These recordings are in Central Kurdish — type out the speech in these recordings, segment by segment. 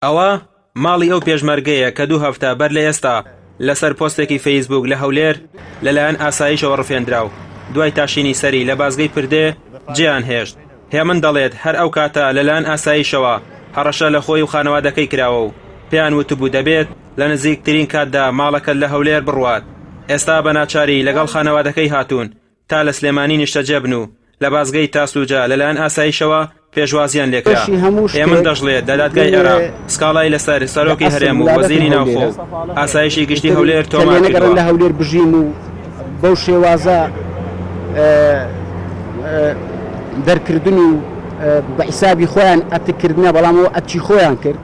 ئەوە ماڵی ئەو پێشمەرگەیە کە دوو هەفتە بەر لە ئێستا لەسەر پۆستێکی فەیسبووک لە هەولێر لەلایەن ئاسایشەوە ڕفێندرا و دوای تاشینی سەری لە بازگەی پردێ جێیان هێشت. هێمن دەڵێت هەر ئەو کاتە لەلایەن ئاسایشەوە هەڕەشە لە خۆی و خانەوادەکەی کراوە و پێیان وتبوو دەبێت لە نزیکترین کاتدا ماڵەکەت لە هەولێر بڕوات. ئێستا بە ناچاری لەگەڵ خانەوادەکەی هاتوون تا لە سلێمانی نیشتەجێ بن و لە بازگەی تاسلوجە لەلایەن ئاسایشەوە پێشوازییان لێکرا. بەشی هەموو هێمن شتێک دەشڵێت لە دادگای من عێراق سکاڵای لەسەر لە سەرۆکی ئەسڵ هەرێم و ولادەتم وەزیری ناوخۆ هەولێرە و ئاسایشی گشتی ئیتر هەولێر کە تۆمار لێنەگەڕێم کردووە. لە هەولێر بژیم و بەو شێوازە دەرکردن و بە حیسابی خۆیان ئەتککردنە بەڵام ئەوە ئەتکی خۆیان کرد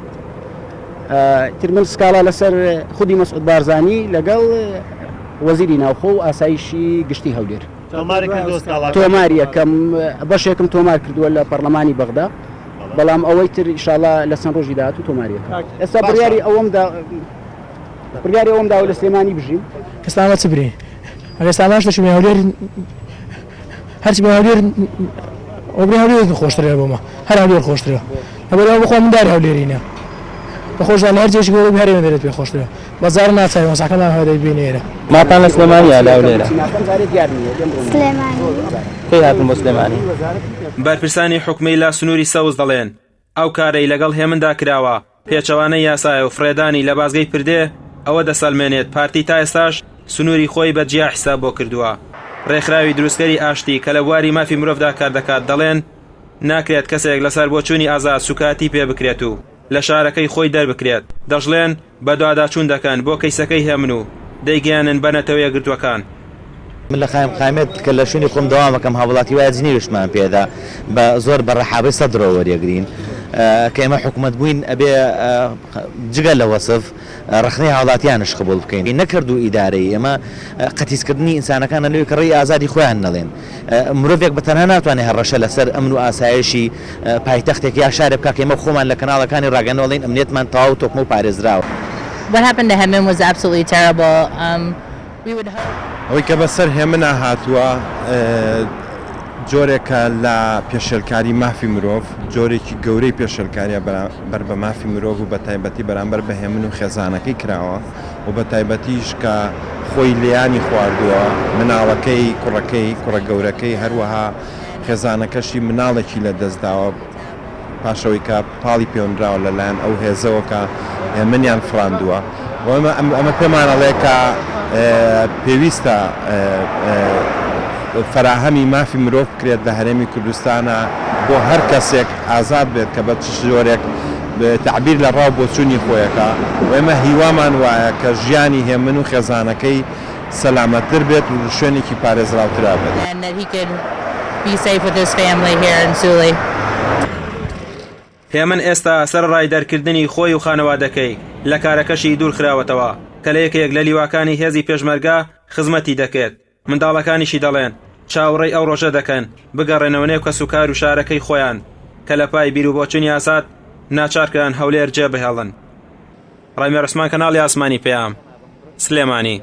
ئیتر من سکاڵا لەسەر خودی مەسعود بارزانی لەگەڵ وەزیری ناوخۆ و ئاسایشی گشتی هەولێر تۆماری یەکەم بەشێکم تۆمار کردووە لە پەرلەمانی بەغدا بەڵام ئەوەی تر ئیشاڵا لە چەند ڕۆژی داهاتوو تۆماری یەکەم ئێستا بڕیاری ئەوەم دا بڕیاری ئەوەم داوە لە سلێمانی بژیم. ئێستا ئەمە چ برێ ئەگەر سامانش دەچوو بێ هەولێر هەرچی بێ هەولێر ئەو برێ هەولێر خۆشترە بۆمە هەر هەولێر خۆشترە لەبەر ئەوە بەخوا منداری هەولێرینە بەخۆشان لە هەر جێیەکی گەورە بێ هەر ئێمە دەرێت پێ خۆشترە بەزار ناچارین وەزعەکەمان هەر دەیبینێ ئێرە. ماڵتان لە سلێمانیە یا لە هەولێرە؟ سلێمانی. کەی هاتن بۆ سلێمانی؟ بەرپرسانی حکومی لە سنووری سەوز دەڵێن، ئەو کارەی لەگەڵ هێمندا کراوە پێچەوانەی یاسایە و فڕێدانی لە بازگەی پردێ ئەوە دەسەلمێنێت پارتی تا ئێستاش سنووری خۆی بە جیا حیساب بۆ کردووە. رێکخراوی دروستکەری ئاشتی کە لە بواری مافی مرۆڤدا کاردەکات دەڵێن، ناکرێت کەسێک لەسەر بۆچوونی ئازاد سوکایەتی پێ بکرێت و لە شارەکەی خۆی دەربکرێت، دەشڵێن، بەدواداچوون دەکەن بۆ کەیسەکەی هێمن و دەیگەیەنن بە نەتەوە یەکگرتووەکان. من لە قایمقامیەت کە لە شوێنی خۆم دەوام ئەکەم هاوڵاتی وایە جنێویشمان پێدا بە زۆر بە ڕەحابەی سەدرەوە وەریەگرین کە ئێمە حکومەت بووین ئەبێ جگە لە وەسف ڕەخنەی هاوڵاتیانش قبوڵ بکەین نەکرد و ئیدارەی ئێمە قەتیسکردنی ئینسانەکانە لەوەی کە ڕێی ئازادی خۆیان نەڵێن مرۆڤێک بە تەنها ناتوانێت هەڕەشە لەسەر ئەمن و ئاسایشی پایتەختێک یا شارێک بکا کە ئێمە خۆمان لە کەناڵەکانی ڕاگەیاندنەوە ئەڵێین ئەمنیەتمان تەواو تۆکمە و پارێزراوە. What happened to Hemin was absolutely terrible. We would hope. ئەوەی کە بەسەر هێمنا هاتووە جۆرێکە لە پێشێلکاری مافی مرۆڤ، جۆرێکی گەورەی پێشێلکاریە بەرامبەر بە مافی مرۆڤ و بەتایبەتی بەرامبەر بە هێمن و خێزانەکەی کراوە. و بە تایبەتیش کە خۆی لێیانی خواردووە، مناڵەکەی، کوڕەکەی، کوڕە گەورەکەی، هەروەها خێزانەکەشی مناڵێکی لە دەست داوە پاش ئەوەی کە پاڵی پێونراوە لە لایەن ئەو هێزەوە کە هێمنیان فڕاندووە و ئەمە ئەمە پێمان ئەڵێ کە پێویستە فەراهەمی مافی مرۆڤ بکرێت لە هەرێمی کوردستانا بۆ هەر کەسێک ئازاد بێت کە بە چ جۆرێک تەعبیر لە ڕاو بۆچوونی خۆیەکا و ئێمە هیوامان وایە کە ژیانی هێمن و خێزانەکەی سەلامەتتر بێت و لە شوێنێکی پارێزراوترا بێت. هێمن ئێستا سەرەڕای دەرکردنی خۆی و خانەوادەکەی، لە کارەکەشی دوورخراوەتەوە کە لە یەکێک لە لیواکانی هێزی پێشمەرگە خزمەتی دەکرد. منداڵەکانیشی دەڵێن، چاوەڕێی ئەو ڕۆژە دەکەن بگەڕێنەوە نێو کەسوکار و شارەکەی خۆیان کە لە پای بیروبۆچوونی ئازاد ناچارکران هەولێر جێبهێڵن. ڕامیار عوسمان کەناڵی ئاسمانی پەیام، سلێمانی.